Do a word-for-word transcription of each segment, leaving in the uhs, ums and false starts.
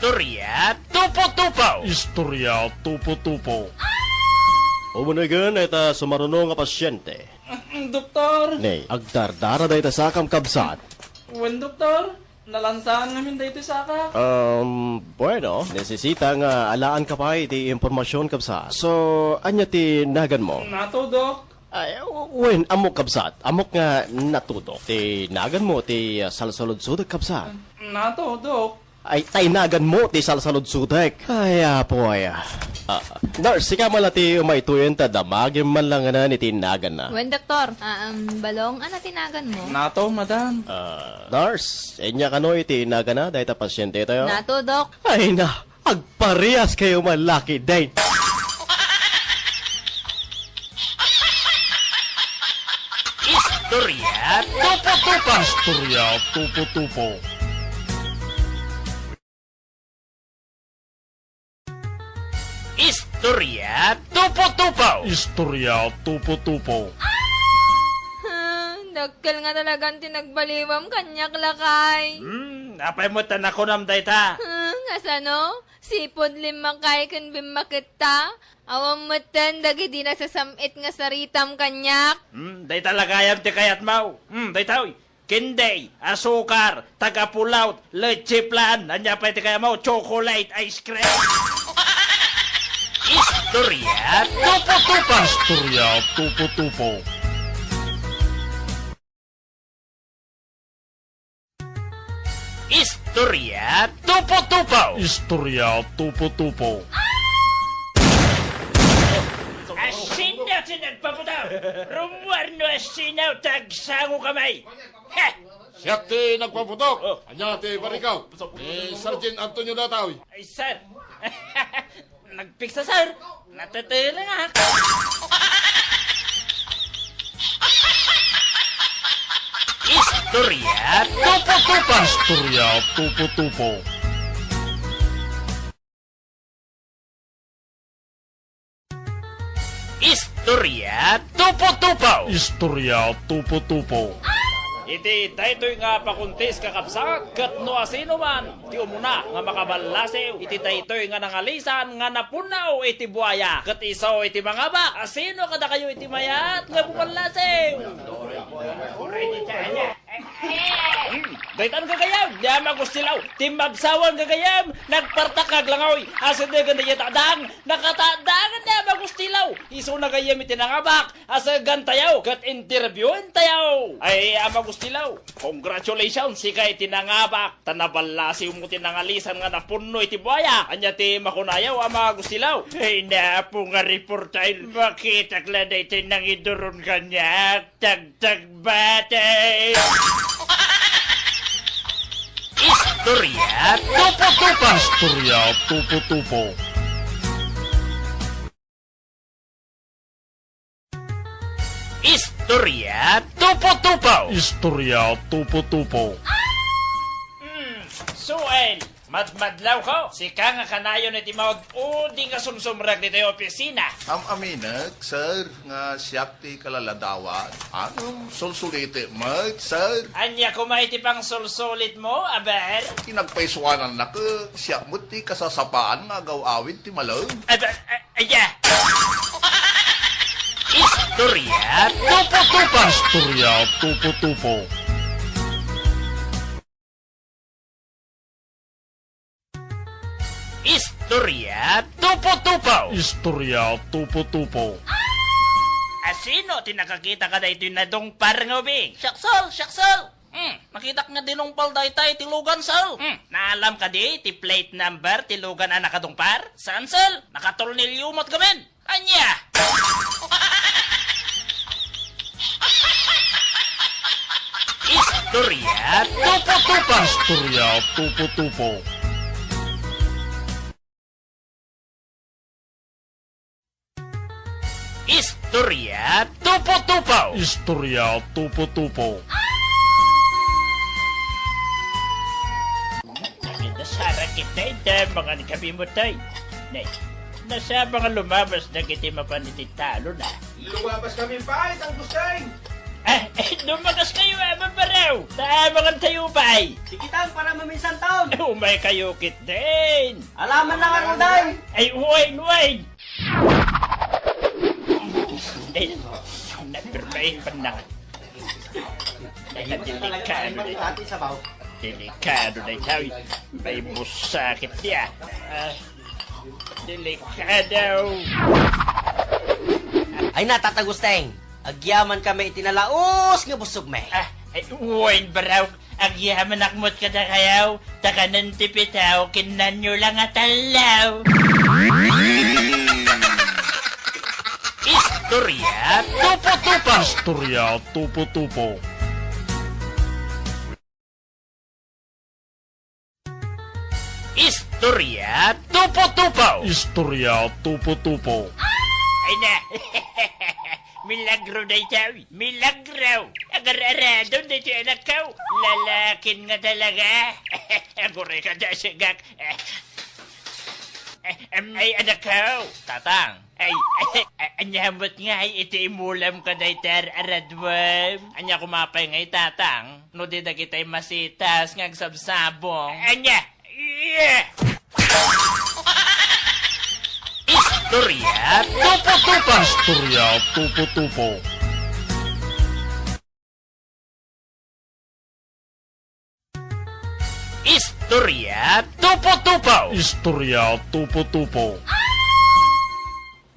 Istorya tupo-tupo. Istorya tupo-tupo. Umunegen ita sumaruno nga pasyente. Doktor. Ne, agdardara dayta sakam, kabsat. Wen, doktor. Nalansan ngamin daytoy saka. Um, bueno, nesesita nga alaanka pay iti impormasion, kabsat. So, ania ti naganmo? Natudok. Ay, wen, ammok, kabsat. Ammok nga natudok. Ti naganmo ti, ah, salsaludsodek, kabsat. Natudok. Ay, tay naganmo ti salsaludsodek. Ay, apoy. Ah, nurse, sika man la ti umaytoyen ta damagem man la nganan iti naganna. Wen, doktor. Ah, um, Balong, ania ti naganmo? Nato, madam. Ah, nurse, ania kano iti naganna dayta pasyente tayo? Nato, Dok. Ay na, agparehas kayo man, Lucky Date. Istorya tupo-tupo. Istorya tupo-tupo. Istorya tupo-tupo. Istorya tupo-tupo. Ah, dakkel nga talagan ti nagbaliwam kaniak, lakay. Hmm, apay met ta nakunam dayta? Hmm, kasano? Sipud limmakay ken bimmaketta? Awan metten dagidi nasasam-it nga saritam kaniak. Hmm, dayta la gayam ti kayatmo. Hmm, daytoy. Kinday, asukar, taga-pull out, leche flan, ania pay ti kayatmo, chocolate ice cream. Istorya tupo-tupo. Istorya tupo-tupo. Istorya tupo-tupo. Istorya tupo-tupo. Asino ti nagpaputok? Rummuar no asino, tagsango kamay. Heh! Siak ti nagpaputok. Oh. Ania ti barikaw? Ni Sergeant Antonio daytoy. Ay, sir. Nagpiksa, sir. Natetelengak. Istorya tupo-tupo. Istorya tupo-tupo. Istorya tupo-tupo. Istorya tupo-tupo. Iti daytoy nga pakuntis, kakabsat, ket no asino man ti umuna nga makaballasiw iti daytoy nga nangalisan nga napunno iti buaya, ket isu iti mangabak, asino kadakayo iti mayat nga bumallasiw? Hmm, daytan gagayam, ni Ama Gustilaw, timmabsawan gagayam, nagpartak nga aglangoy, asidegen dayta adang, nakatadagan ni Ama Gustilaw, isuna gayam iti nangabak, asegantayo, ket interviewentayo. Ay, Ama Gustilaw, congratulations, sika iti nangabak, ta naballasiwmo ti nangalisan nga napunno iti buaya. Ania ti makunayo, Ama Gustilaw? Ay, napo nga reporter, makitak la daytoy nangiduron kaniak. Tagtagbate! Istorya tupo-tupo. Istorya tupo-tupo. Istorya tupo-tupo. Istorya tupo-tupo. Hmm, suel. Madmadlaw ko, sika nga kanayon iti maud-udi nga sumsumrek ditoy opisina. Am-aminek, sir, nga siak ti kalaladawan. Ngem, sulsuliti met, sir. Ania koma iti pangsulsulitmo, aber? Ti nagpaisuanannak, siak met ti kasasapaan nga agaw-awid ti malem. Aber, a-, aya. Istorya tupo-tupo. Istorya tupo-tupo. Istorya tupo-tupo. Istorya tupo-tupo. Asino ti nakakita kadaytoy nadungpar nga ubing? Siak, sir! Siak, sir! Hmm, nakitak nga dinungpal dayta iti lugan, sir. Hmm, naalam kadi ti plate number ti lugan a nakadungpar? Saan, sir? Nakatornilyo met gamin. Ania? Istorya tupo-tupo. Istorya tupo-tupo. Istorya tupo-tupo. Istorya tupo-tupo. Nasara kita ita, mangan kami matay. Nay, nasaba nga lumabas dagiti mapan iti talon, a. Lumabas kami pay, Tangguseng! Ah, eh, dumagaskayo, a, babbaraw. Ta, mangan tayo pay. Sige, Tang, para maminsan taon. Umay kayo ketdin. Alaman lang ako, Day. Ay, uwain, uwain. Ay, napirmain pa na. Ay, delikado na. Delikado na itaw. May busakit niya. Ah, delikado. Ay na, Tata Gusteng. Agyaman kami iti nalaus nga busogmi. Ah, ay, uwain, baraw. Agyamanak met kadakayo, ta kanen ti pitaw, kinnanyo lang a tallo. Istorya Tupo-tupo. Istorya Tupo-tupo. Istorya Tupo-tupo. Istorya Tupo-tupo. Ay na! Milagro daytoy! Milagro! Agar-aradon daytoy anakko! Lalakin nga talaga! Aguri ka da sigak! Em, ay, anakko! Tatang! Ay, ay, ay, ania met ngay iti imulam ka dayta ar-aradwam? Ania koma pay ngay, Tatang? No di dagitay masitas nga agsabsabong. Ania? Yeah! Istorya Tupo-tupo! Istorya Tupo-tupo. Istorya Tupo-tupo. Istorya Tupo-tupo.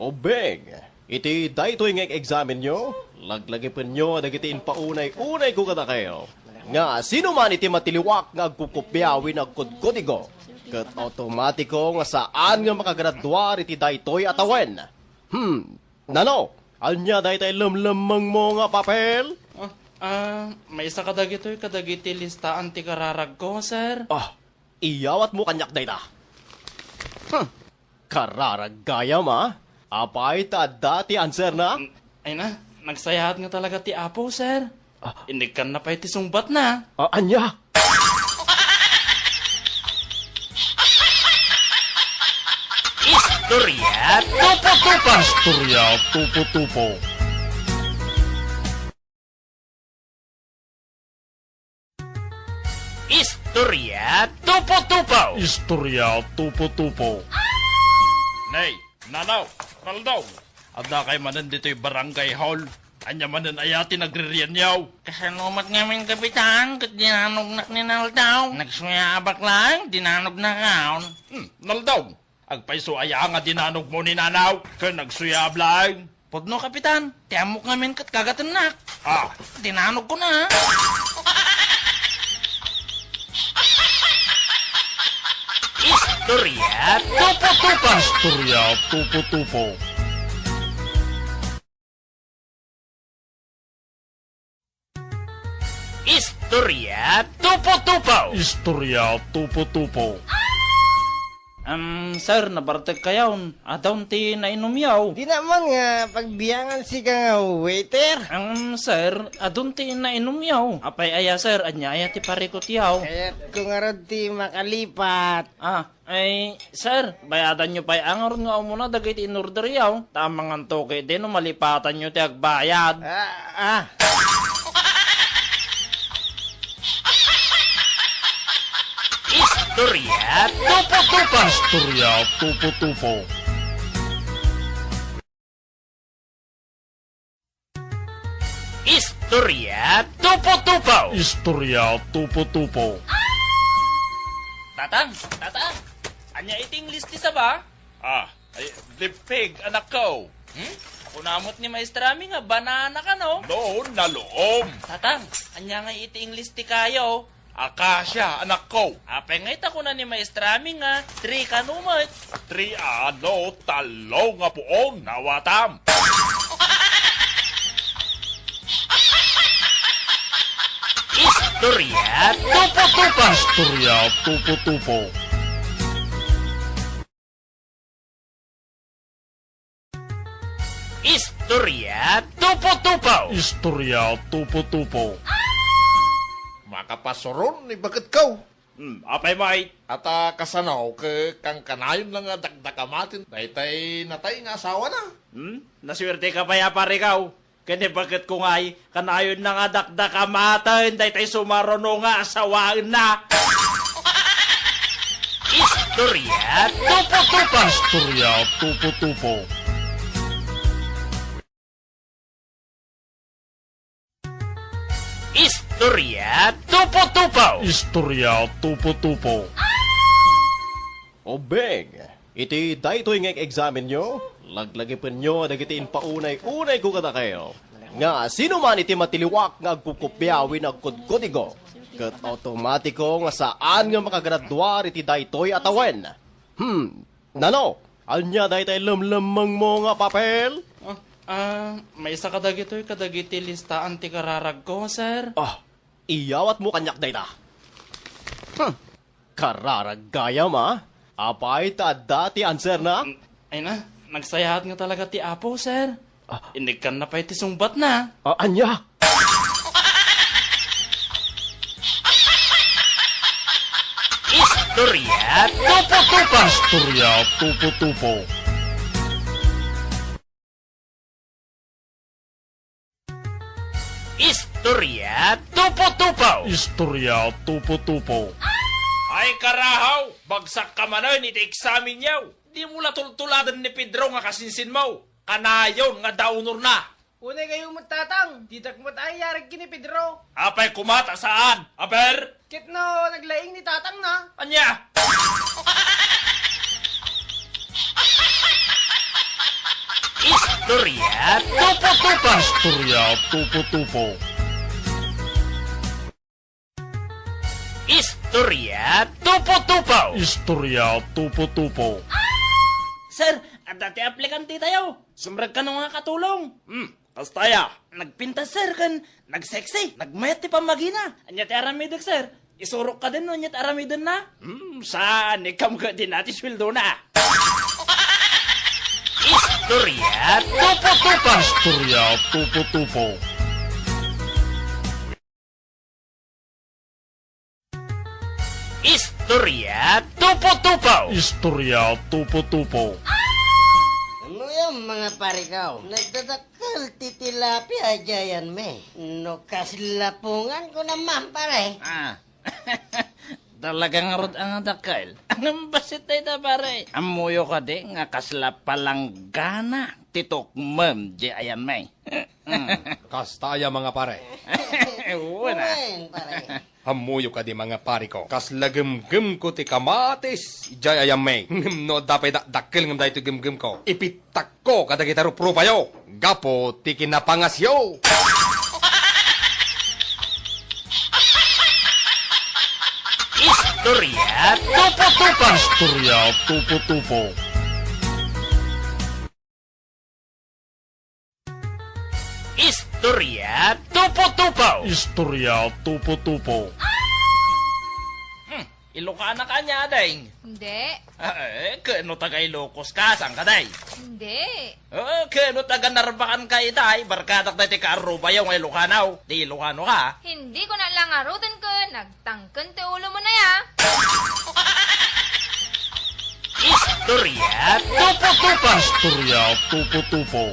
Ubing, iti daytoy nga eksamenyo, laglagipenyo dagiti impaunay-unayko kadakayo, nga sino man iti matiliwak nga agkukopia wenno agkudkudigo, ket automatiko nga saan nga makagraduar iti daytoy a tawen. Hmm, nano? Ania daytay lemlemmengmo nga papel? Ah, ah, maysa kadagitoy kadagiti listaan ti kararagko, sir. Ah, iyawatmo kaniak dayta. Hmm. Kararag gayam, a? Apay ta adda ti answerna? Mm, ay na, nagsayaat nga talaga ti Apo, sir. Ah. Inigkanna pay ti sungbatna. Ah, ania? Istorya Tupo-tupo. Istorya Tupo-tupo. Istorya Tupo-tupo. Istorya Tupo-tupo. Nay, nanaw, Naldaw, adda kay manen ditoy barangay hall. Ania manen aya ti nagririanyo? Kasano met ngamin, Kapitan, ket dinanognak ni Naldaw. Nagsuyaabak laeng, dinanognak. Hmm, Naldaw, agpayso aya nga dinanogmo ni nanaw ken nagsuyaab laeng? Pudno, Kapitan. Ti ammok ngamin ket kagatennak. Ah. Dinanogkona. Istorya Tupo-tupo. Istorya Tupo-tupo. Istorya Tupo-tupo. Istorya Tupo-tupo. Em, sir, nabartek kayon. Adun ti nainomyo. Dina man nga pagbiangan sika nga waiter? Em, sir, adun ti nainomyo. Apay aya, sir, ania aya ti parikutyo? Kayatko ngarud ti makalipat. Ah, ay, sir, bayadanyo pay a ngarud nga umuna dagiti inorderyo. Ta amanganto ketdi no malipatanyo ti agbayad. Ah, ah. Istorya Tupo-tupo. Istorya Tupo-tupo. Istorya Tupo-tupo. Istorya Tupo-tupo. Tatang, tatang, ania iti Ingles ti saba? Ah, ay, lipig, anakko. Hmm? Kuna met ni maestrami nga banana kano? No, naluom. Tatang, ania nga iti Ingles ti kayo? Akasia, anakko. Apay ngay ta kuna ni maestrami nga three kano met? Three ano, tallo nga puon, nawatam. Istorya Tupo-tupo. Istorya Tupo-tupo. Istorya Tupo-tupo. Istorya Tupo-tupo. Makapasuron ni baketko. Hmm, apay met? Ata kasano, ke-, kankanayon lang nga dakdakamaten daytay natay nga asawana? Hmm? Nasuerte ka pay a parikaw. Ken ibagetko ngay, kanayon na nga dakdakamaten daytay sumaruno nga asawaenna. Istorya Tupo-tupo. Istorya Tupo-tupo. Istorya Tupo-tupo. Istorya Tupo-tupo. Ubing, iti daytoy nga ek-eksamenyo, laglagipenyo dagiti impaunay-unayko kadakayo. Nga sino man iti matiliwak nga agkukopia wenno agkudkudigo, ket automatiko nga saan nga makagraduar iti daytoy a tawen. Hmm, nano? Ania daytay lemlemmengmo nga papel? Ah, ah, maysa kadagitoy kadagiti listaan ti kararagko, sir. Ah, iyawatmo kaniak dayta. Hmm. Kararag gayam, a? Apay ta adda ti answerna? Ay na, nagsayaat nga talaga ti Apo, sir. Ah. Inigkanna pay ti sungbatna. Ah, ania? Istorya Tupo-tupo. Istorya Tupo-tupo. Istorya Tupo-tupo. Istorya Tupo-tupo. Ay, karahaw, bagsak ka manen iti eksamenyo. Dimo la tultuladen ni Pedro nga kasinsinmo. Kanayon nga daunorna. Unay kayo met, Tatang. Ditak met ayarig ken ni Pedro. Apay koma ta saan, aber? Ket no naglaing ni Tatang na. Ania? Istorya Tupo-tupo. Istorya Tupo-tupo. Istorya Tupo-tupo. Istorya Tupo-tupo. Sir, adda ti aplikante tayo. Sumrek kano nga katulong? Hmm, kasta ya. Nagpintas, sir, ken nagsexy. Nagmayat ti pammagina. Ania ti aramidek, sir? Isurok ka din, no? Ania ti aramidenna? Hmm, saan? Ikam ka din ati sueldona. Istorya Tupo-tupo. Istorya Tupo-tupo. Istorya Tupo-tupo. Istorya Tupo-tupo. Ano yan, mga pare ko? Nagdadakkel ti tilapia, Giant May. No, kaslapungan ko naman, pare. Ah. Talaga ngarud a nadakkel. Ngem bassit dayta, pare. Ammoyo kadi nga kasla palanggana ti tukmem, Giant May. Mm. Kasta aya, mga pare. Wen a. Wen, pare. Ammoyo kadi, mga pare ko, kasla gemgemko ti kamatis idiay Ayamay. Ngem no adda pay dakdakkel ngem daytoy gemgemko, ipittakko kadagiti ruprupayo gapu ti kinapangasyo. Istorya Tupo-tupo. Istorya Tupo-tupo. Istorya Tupo-tupo. Istorya Tupo-tupo. Hmm, Ilocana ka ania, Deng? Hindi. Ah, eh, kano taga Ilocos ka? Saan ka, Day? Hindi. Eh, kano taga Narbacan ka, Itay? Barkadak daytoy kaarrubayo nga Ilocano. Di Ilocano ka? Hindi ko na lang aruten ko. Nag- Tangken ti ulo mo na ya. Istorya Tupo-tupo. Istorya Tupo-tupo.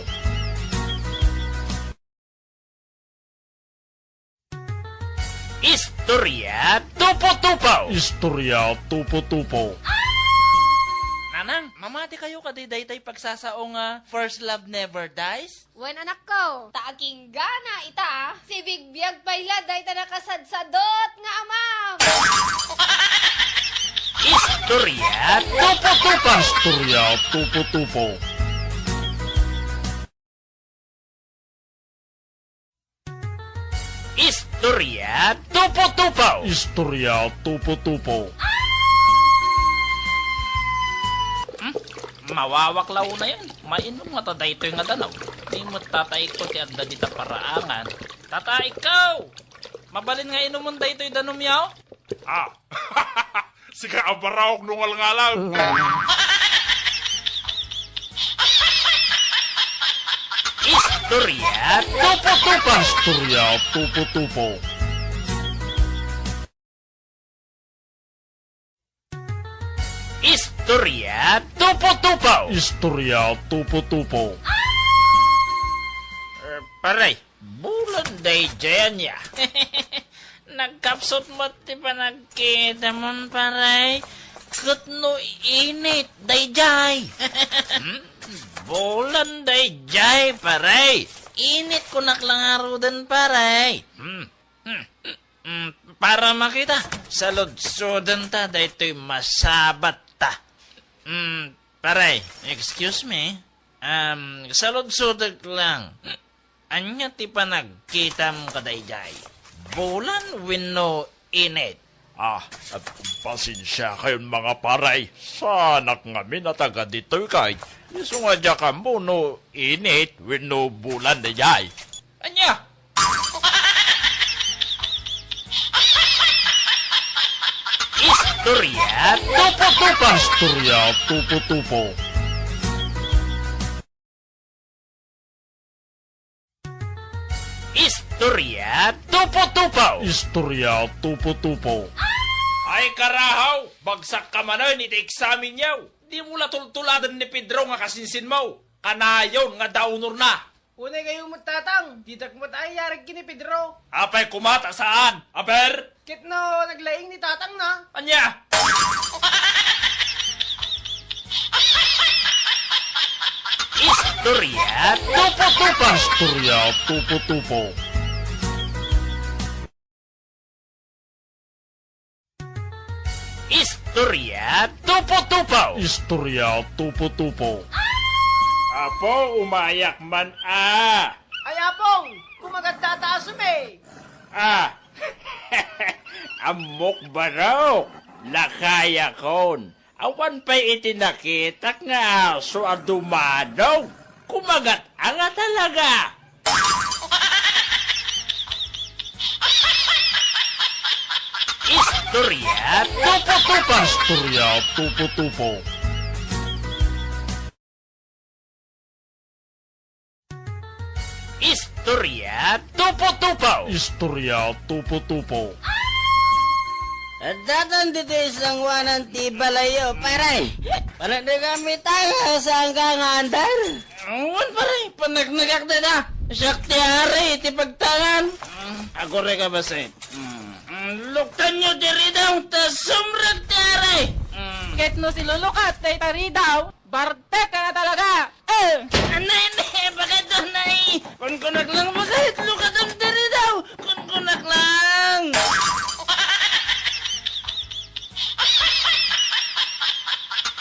Istorya Tupo-tupo. Istorya Tupo-tupo. Nanang, mamati kayo kadi daytay pagsasao nga First Love Never Dies? Wen, anakko, ta akinggana ita, sibigbiag pay la dayta nakasadsadot nga amam. Istorya Tupo-tupo. Istorya Tupo-tupo. Istorya Tupo-tupo. Istorya Tupo-tupo. Hmm? Mawawak la unayen. Mainum ngata daytoy nga danum. Ni met tataikko ti adda dita paraangan. Tataikko! Mabalin nga inumon daytoy danumyo? Ah. Sika a baraok no ngalngalang. Istorya Tupo-tupo. Istorya Tupo-tupo. Istorya Tupo-tupo. Istorya Tupo-tupo. Eh, Pare, bulan daydiay ania. Nagkapsut met ti panagkitamon, pare. Ket no init daydiay. Hmm? Bulan daydiay, pare. Init kunak la ngaruden, pare. Hmm. Hmm. Hmm. Para makita, saludsodenta daytoy masabatta. Hmm, pare, excuse me. Um, saludsodek lang. Ania ti panagkitam kadaydiay? Bulan wenno init? Ah, pasensiakayon, mga pare. Saanak ngamin a taga ditoy kay. Isu nga diak ammo no init wenno bulan daydiay. Ania? Istorya tupo-tupo. Istorya tupo-tupo. Istorya tupo-tupo. Istorya tupo-tupo. Ay, karahaw, bagsak ka manen iti eksamenyo. Dimo la tultuladen ni Pedro nga kasinsinmo. Kanayon nga daunorna. Unay kayo met, Tatang, ditak met ayarig ken ni Pedro. Apay koma ta saan, aber? Ket no naglaing ni Tatang na. Ania? Istorya tupo-tupo. Istorya tupo-tupo. Istorya tupo-tupo. Istorya tupo-tupo. Apo, umayak man a. Ay, Apong, kumagat tataasem eh. Ah, ammok barok, lakayakon. Awan pay iti nakitak nga aso a dumanog. Kumagat a nga talaga. Istorya tupo-tupo. Istorya tupo-tupo. Istorya tupo-tupo. Istorya tupo-tupo. Adda ditoy sanguanan ti balayyo, pare. Panagnagan mi ta nga saan ka nga andar. Wen, pare, panagnagan dayta. Siak ti ari ti pagtangan. Mm, agurayka, basit. Mm, mm, luktanyo ti ridaw, ta sumrek ti ari. Mm. Ket no silulukat dayta ridaw, bartek ka na talaga! Eh! Anay, anay, bakit, anay? Kunkunak lang, bakit? Lukatam diri daw! Kunkunak lang!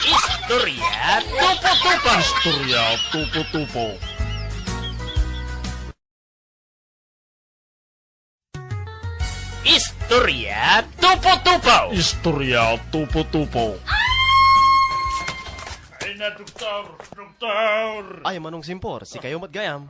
Istorya tupo-tupo. Istorya tupo-tupo. Istorya tupo-tupo. Istorya tupo-tupo. Ay na, doktor! Doktor! Ay, Manong Simpor, sikayo met gayam.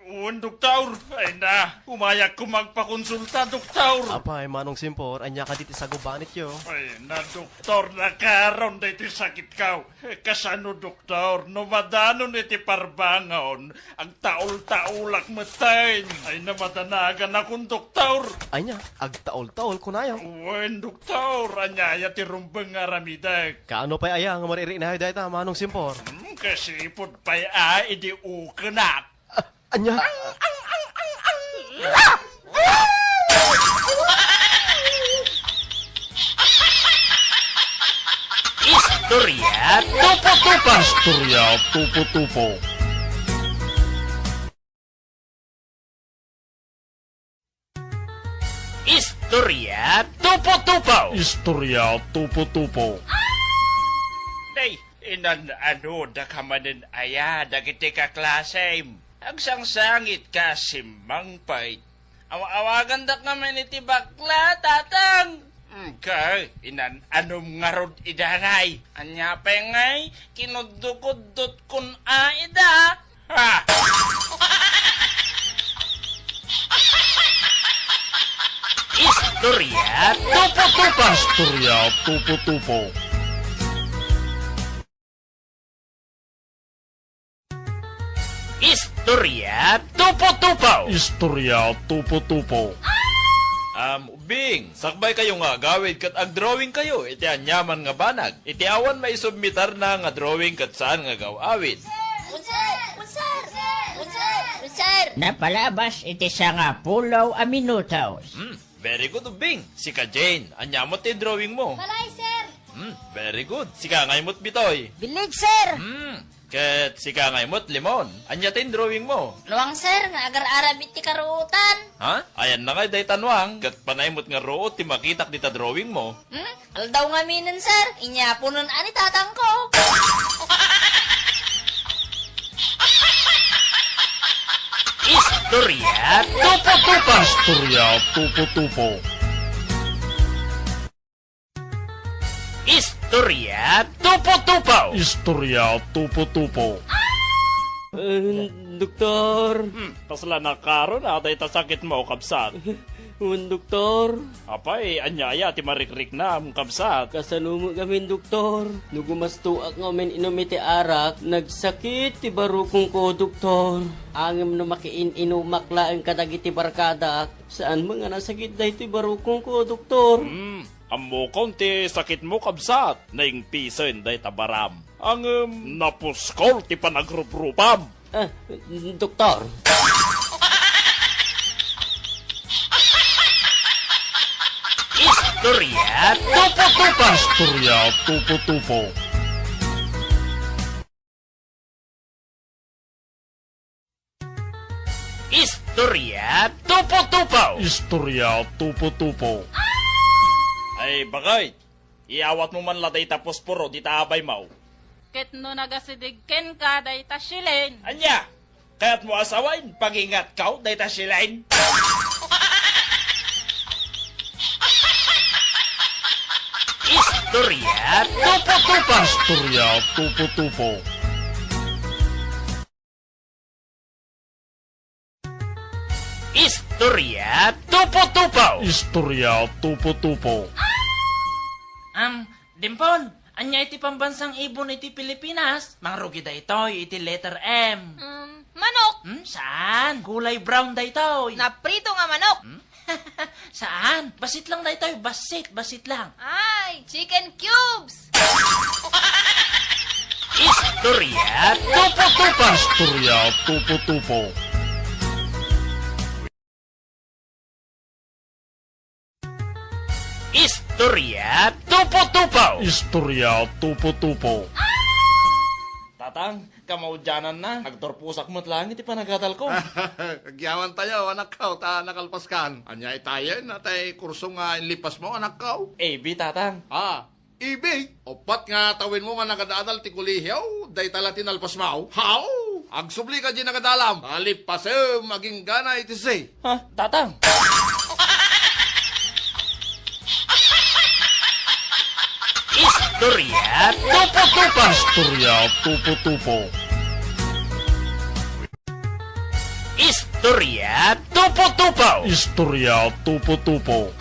Wen, doktor! Ay na, umayak ko magpakonsulta, doktor! Apay, Manong Simpor, ania kadi ti sagubanityo? Ay na, doktor, nakaron daytoy sakitko. Kasano, doktor, no madanon iti parbangon, agtaol-taolak metten. Ay, namadanaganakon, doktor. Ania, agtaol-taol, kunayo? Wen, doktor, ania aya ti rumbeng nga aramidek? Kaano pay aya nga maririinayo dayta, Manong Simpor? Hmm, kasipud pay a idi ukenak. Ah, ania? Istorya tupo-tupo. Istorya tupo-tupo. Istorya tupo-tupo. Istorya tupo-tupo. Day, inan-ano da ka manen aya dagiti kaklasem? Agsangsangit ka, simmangpet. Aw-awagandak ngamin iti bakla, Tatang. Inkay, inan-anom ngarud ida ngay. Ania pay ngay, kinuddo-kuddot kun a ida. Ha! Istorya tupo-tupo. Istorya tupo-tupo. Istorya tupo-tupo. Istorya tupo-tupo. Um, Bing, sakbay kayo nga agawid ket agdrawing kayo iti aniaman nga banag. Iti awan maisubmitarna nga drawing ket saan nga agaw-awid. Unsa? Unsa? Unsa? Unsa? Napalabas iti sangapulo a minutos. Hmm, very good, Ubbing. Sika, Jane, ania met ti drawing mo? Balay, sir. Hmm, very good. Sika ngay met, Bitoy. Bilig, sir. Hmm, ket sika ngay met, Limon. Ania ti drawing mo? Nuang, sir, nga agar-arab iti karuotan. Ha? Ayanna ngay dayta nuang, ket panay met nga ruot ti makitak dita drawing mo. Hmm? Aldaw ngaminen, sir. Inyaponen a ni tatangko. Istorya tupo-tupo. Istorya tupo-tupo. Istorya tupo-tupo. Istorya tupo-tupo. Eh, doktor. Hmm, kasla nakaron a dayta sakit mo, kabsat? Wen, doktor. Apay, ania aya ti marikriknam, kabsat? Kasano met ngamin, doktor? No gumastoak nga umin-inum iti arak, nagsakit ti barukongko, doktor. Ngem no makiin-inumak laeng kadagiti barkadak, saan met nga nasakit daytoy barukongko, doktor. Hmm, ammokon ti sakitmo, kabsat. Naingpisen dayta baram. Ngem napuskol ti panagruprupam. Ah, doktor. Istorya tupo-tupo. Istorya tupo-tupo. Istorya tupo-tupo. Istorya tupo-tupo. Ay, bakit? Iawatmo man la dayta posporo dita abaymo. Ket no nagasideg kenka dayta silen. Ania? Kayatmo a sawen, pagingatko dayta silen? Istorya tupo-tupo. Istorya tupo-tupo. Istorya tupo-tupo. Istorya tupo-tupo. Am, Dimpol, ania iti pambansang ibon iti Pilipinas? Mangrugi daytoy iti letter M. Um, manok. Hmm, saan? Kulay brown daytoy. Naprito nga manok. Hmm? Saan? Bassit lang daytoy. Bassit, bassit lang. Ay, chicken cubes! Istorya tupo-tupo. Istorya tupo-tupo. Istorya tupo-tupo. Istorya tupo-tupo. Tatang, kamaudiananna, agturposak met laeng iti panagadalko. Agyamantayo, anakko, ta nakalpaskan. Ania itayen, tay kurso nga inlipasmo, anakko? A B, Tatang. Ah, A B, uppat nga tawenmo nga nagadadal ti kolehiyo, dayta la ti nalpasmo. Haw! Agsubli ka di nagadalam. Alippasem, agingga na iti C. Ha, Tatang? Istorya tupo-tupo. Istorya tupo-tupo. Istorya tupo-tupo. Istorya tupo-tupo.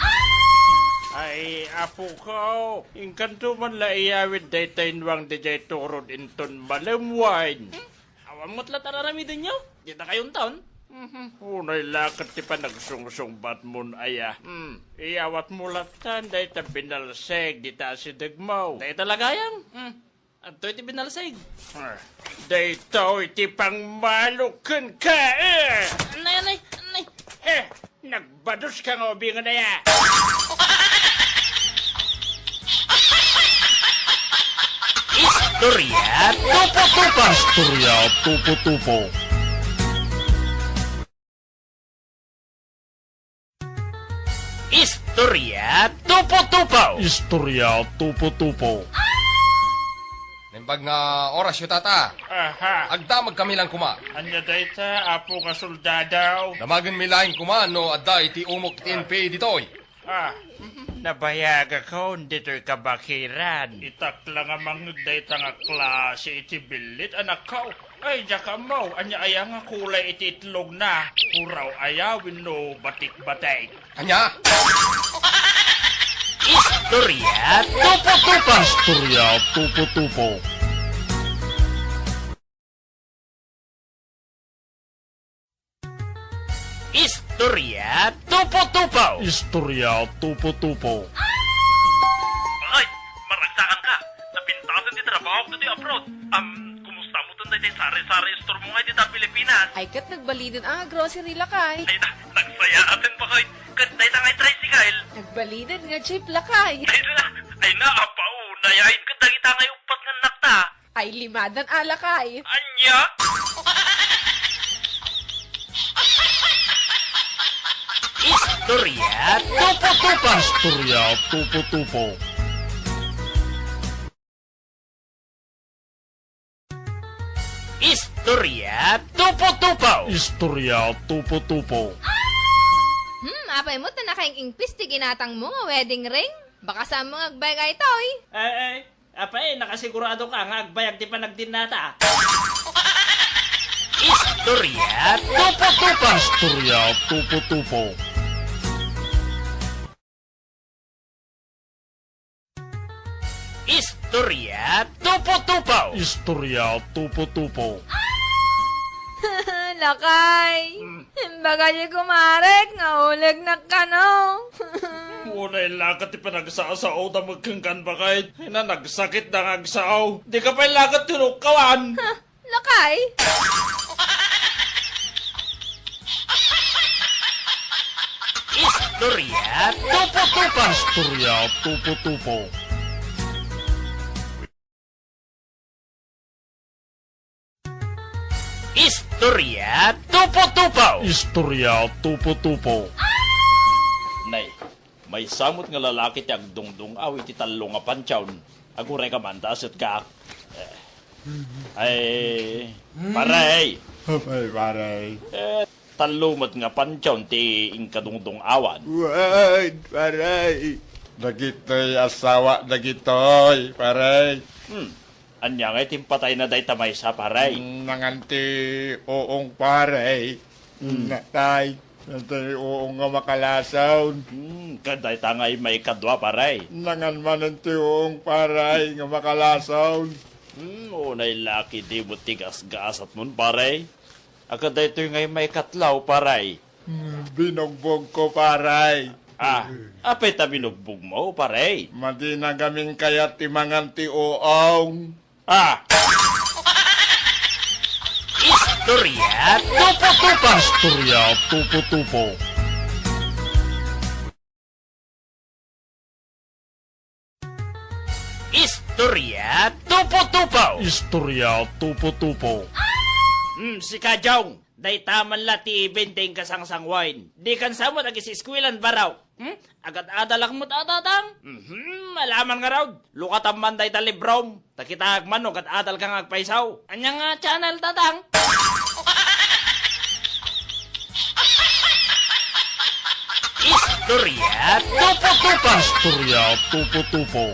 Ay, apoko, inkanto man la iyawid dayta nuang didiay turod inton malemwaen. Awan met la tararamidenyo? Dita kayo inton? Mhm. Unay la ket ti panagsungsungbatmon aya. Hmm. Iyawatmo latan dayta binalseg dita asidegmo. Dayta la gayam. Hmm. Adtoy ti binalseg. Ah, daytoy ti pangmalok kenka, eh! Anay, anay, anay! Eh, nagbados ka nga ubingen aya! Istorya tupo-tupo. Istorya tupo-tupo. Istorya tupo-tupo. Istorya tupo-tupo. Naimbag nga orasyo, Tata. Aha. Agdamag kami lang koma. Ania dayta, Apo nga Soldado? Damagenmi laeng koma no adda iti umok iti N P A ditoy. Ah, nabayagakon ditoy kabakiran. Itak la nga mangngeg dayta nga klase iti billit, anakko. Ay, diak ammo, ania aya nga kulay iti itlogna? Puraw aya wenno batik-batik? Ania? Istorya tupo-tupo. Istorya tupo-tupo. Istorya tupo-tupo. Istorya tupo-tupo. Ay, maragsakan ka. Napintasen ti trabaho ditoy abroad. Am, kumusta mo ton Iti sari-sari store mo nga dita Pilipinas. Ay, ket nagbalinen a nga grocery, lakay. Ay, na, nagsayaaten, baket. Ket dayta nga tricycle. Nagbalinen nga jeep, lakay. Ay, na, ay, na, apaw, nayain ket dagita nga uppat nga annakta. Ay, limadan a, lakay. Ania? Istorya tupo-tupo. Istorya tupo-tupo. Istorya tupo-tupo. Istorya tupo-tupo. Hmm, apay mo ta nakaing-ingpis ti ginatang mo nga wedding ring? Baka saan mo nga agbayag ay toy? Ay, ay, apay, nakasigurado ka nga agbayag ti panagdinnata? Istorya tupo-tupo. Istorya tupo-tupo. Istorya tupo-tupo. Istorya tupo-tupo. Lakay. Hmm. Imbagam iti kumarek nga ulegnak kano. Unay la ket ti panagsao-saoda met kenka, baket. Ay na, nagsakit da nga agsao. Dika pay la ket tinukkawan. Lakay? Istorya tupo-tupo. Istorya tupo-tupo. Istorya tupo-tupo. Istorya tupo-tupo. Nay, maysa met nga lalaki ti agdungdung-aw iti tallo nga pantion. Aguray ka man ta, aset ka. Eh, ay, pare. Ay, pare. Eh, tallo met nga pantion ti inkadungdung-awan. Wen, pare. Dagitoy asawa, dagitoy, pare. Hmm. Ania ngay ti impatayna dayta maysa, pare? Mm, nangan ti uong, pare. Mm. Natay. Natay uong nga makalasaw. Mm, ket dayta ngay maikadua, pare? Nangan manen ti uong, pare, nga makalasaw. Mm, unay la ket dimo ti gasgasatmon, pare. Ket daytoy ngay maikatlo, pare. Hmm, binugbog ko, pare. Ah, apay ta binugbog mo, pare? Madina gamin kayat ti mangan ti uong. Ah! Istorya tupo-tupo. Istorya tupo-tupo. Istorya tupo-tupo. Istorya tupo-tupo. Hmm, sika, Jong. Dayta man la ti ibin ti inkasangsangwaen. Dikan sa met agis-eskuelan, Baro. Hmm? Agad-adalak met a, Tatang? Mhm, alaman ngarud. Lukatam man dayta librom. Ta kitaek man no agad-adalka nga agpayso. Ania nga channel, Tatang? Istorya tupo-tupo. Istorya tupo-tupo.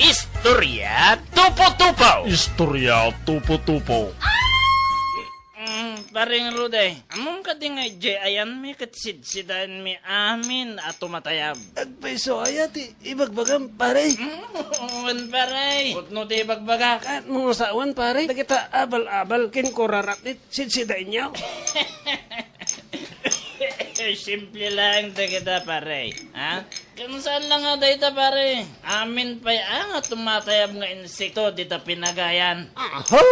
Istorya tupo-tupo. Istorya tupo-tupo. Mm, Pareng Rude, ammom kadi nga idiay ayanmi ket sidsidaenmi amin a tumatayab? Agpayso aya ti ibagbagam, pare? Mm, wen, pare. Pudno ti ibagbagak. Ket mo sawen, pare, dagita abal-abal ken kurarat ti sidsidaenyo. Simple laeng dagita, pare. Ha? Ken saan la nga dayta, pare. Amin pay a nga tumatayab nga insekto dita pinagayan. Aho?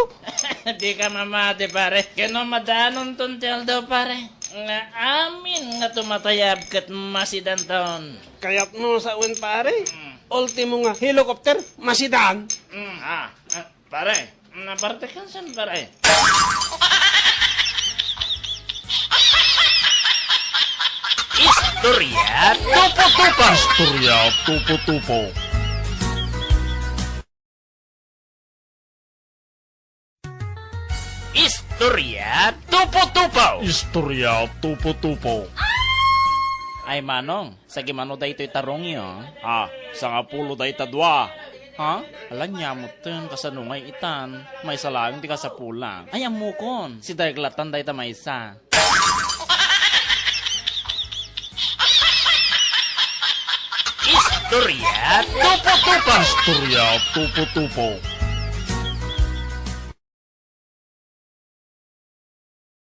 Dika mamati, pare. Ken no madaanonton ti aldaw, pare, nga amin nga tumatayab ket masidanton. Kayatmo sawen, pare? Mm. Ultimo nga helicopter, masidan. Mm, ah, ah, pare, napartekan san, pare? Istorya tupo-tupo. Istorya tupo-tupo. Istorya tupo-tupo. Istorya tupo-tupo. Ay, Manong, sagimano daytoy tarongyo? Ah, sangapulo dayta dua. Ha? Ala, nia metten, kasano ngay itan? Maysa laeng ti kasapulan. Ay, ammokon, si Daglatan dayta maysa. Istorya tupo-tupo. Istorya tupo-tupo.